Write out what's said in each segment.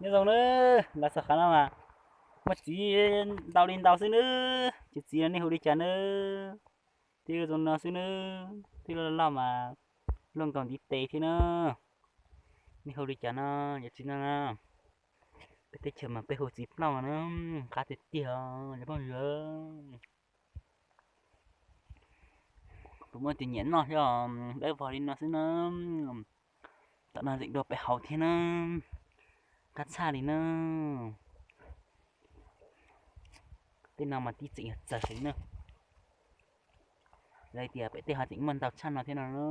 Nyob zoo nawb, los txog qhov no mas muaj txiv ntau li ntau xwb nawb. Tsis txiv los nej hu li cas nawb? Twb zoo no xwb nawb, twb loj loj mas luaj nkaus ntiv tes thiab na. Nej hu li cas no, yog txiv no na? Peb teb chaws mas peb hu txiv plooj na, qab tiag tiag os cov phooj ywg. Puas muaj tus nyiam noj thiab? Dawb vog li no xwb na. Tom no zeem dua pem hauv thiab na. Qab tshaj li na. Tej no mas tib txeem yog txawg heev na. Lawv tias pem tej ho tseem muaj ntau tshaj no thiab no.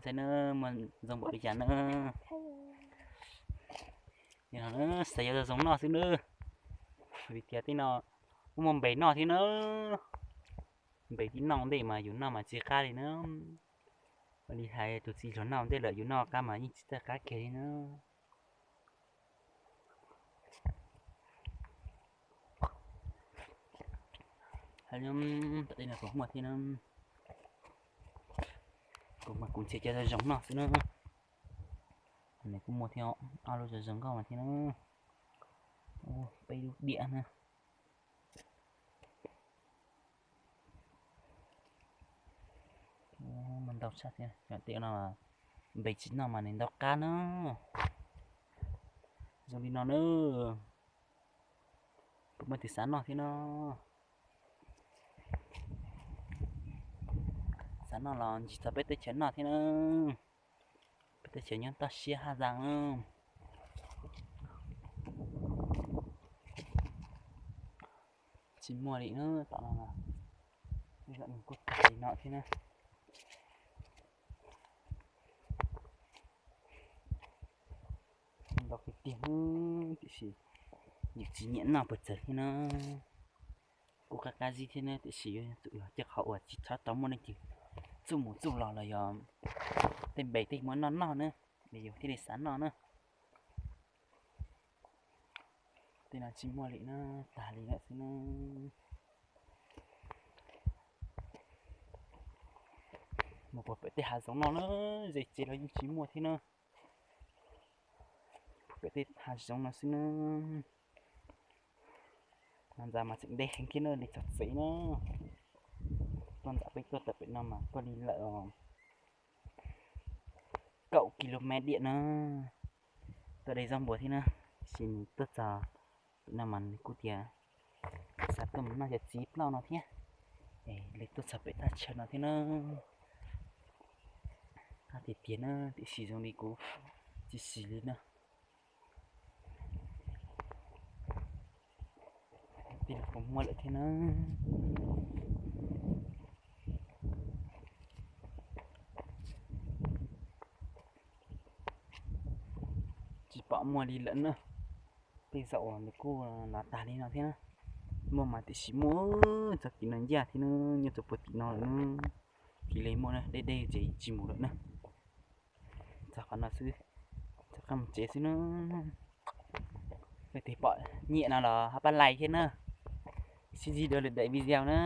Saib na, muaj zoo npaum li cas na. Xav yuav zoo noj xwb na. Vim tias tej no muaj muaj npes noj thiab na. Npes tib noj ntej mas yus noj mas tsis qab li na. Ua li hais tus txiv hluas noj ntej lawm yus noj qab mas yeej tsis txawj qab kiag li na. Hais li, tom tej no kuj muaj thiab na. Kuv mas kuv ntxias cov zoo zoo noj xwb na. Nws kuj muaj thiab, ob lub zoo zoo nkauj mas thiab na. Peb lub diam na. Muaj ntau tshaj thiab, tej no npes tsis noj mas nws ntau qab na. Zoo li no na. Puas muaj tus xav noj thiab no? Xav noj los ntsib txog peb teb chaws noj thiab na. Peb teb chaws nyob toj siab haj zaas na. Tsis muaj li na, tom no los kuj tag li no thiab na. Ntau tiag tiag, tiam sis yus tsis nyiam noj pes tsawg thiab na. Kuj qab qab zib thiab na, tiam sis yuav tsum yog cov qhov uas tsis txhob tau muaj leej twg txuj mus txuj los los yog tej npes tej muab noj noj na, es yus thiaj li xav noj na. Tej no tsis muaj li na, tag li lawm xwb na. Mus puag pem tej hav zoov no na, ze tsev los yeej tsis muaj thiab na. Pem tej hav zoov no xwb na. Ntxa mas tseem deb heev thiab na, li txog tsev na. Tuaj ntawm peb tuaj tawm pem no mas tuaj li lawm kaum ki lo mev diam na. Tuaj de zaub npua thiab na, tab sis nws tuaj txog pem no mas nws kuj tias xav tuaj mus noj cov txiv plaub no thiab. Es li tuaj txog pem thaj chaw no thiab na. Qab tiag tiag na, tiam sis zoo li kuv tsis sim li na. Tej no kuj muaj lawm thiab na. Tsis pom muaj li lawm na. Tej zaum nws kuj los tag li no thiab na. Muaj mas tiam sis muaj txog tim no ncaj thiab na, nyob rau puag tim no lawm na. Cia li muaj na, deb deb ces tsis mus lawm na. Txog qhov no xwb, txog qab mus tsev xwb na. Leej twg pom nyiam no los ho pab like thiab na. Sib ntsib dua lwm daim video na.